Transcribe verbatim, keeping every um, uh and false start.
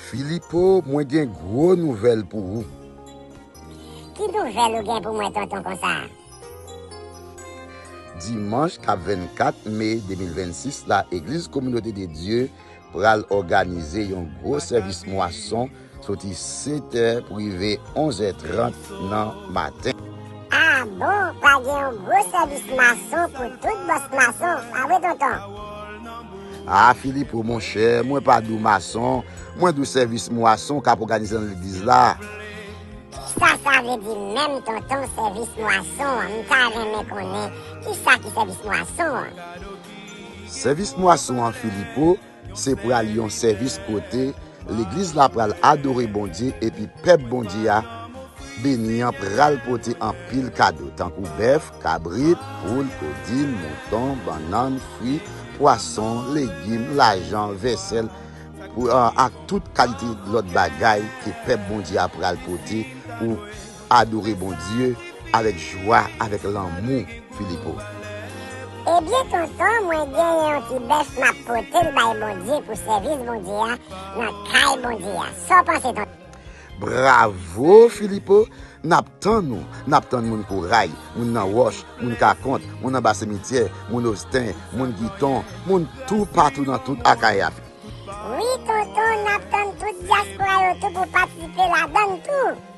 Filipo, mwen gen gwo nouvèl pou ou. Ki nouvèl ou gen pou mwen, tonton, konsa? Dimanch k ap vennkat me de mil vennsis la, Egliz Kominote de Dye pral òganize yon gwo sèvis mwason soti sèt è pou rive onz è trant nan maten. Ah bon, pral gen yon gwo sèvis mason pou tout bòs mason, pa vre, tonton? Ah, Filipo, monchè, mwen pa di w mason, mwen di w sèvis mwason k ap òganize nan legliz la. Kisa sa vle di menm, tonton, sèvis mwason an? M ta renmen konnen kisa ki sèvis mwason an. Sèvis mwason an, Filipo, se pral yon sèvis kote legliz la pral adore Bondye epi pèp Bondye a beni an pral pote anpil kado, tankou bèf, kabrit, poul, kodin, mouton, bannann, fwi, pwason, legim, lajan, vèsèl, pou, a, ak tout kalite lòt bagay ke pèp Bondye a pral pote pou adore Bondye avèk jwa, avèk lanmou, Filipo. Ebyen, tonton, mwen genyen yon ti bèf m ap pote l bay Bondye pou sèvis Bondye a nan kay Bondye a. Sa w panse, tonton? Bravo, Filipo! N ap tann ou, n ap tann moun Koray, moun nan Wòch, moun Kakont, moun anba simityè, moun Osten, moun Giton, moun toupatou nan tout Akayè a. Wi, tonton, n ap tann tout dyaspora yo tou pou patisipe ladan l tou.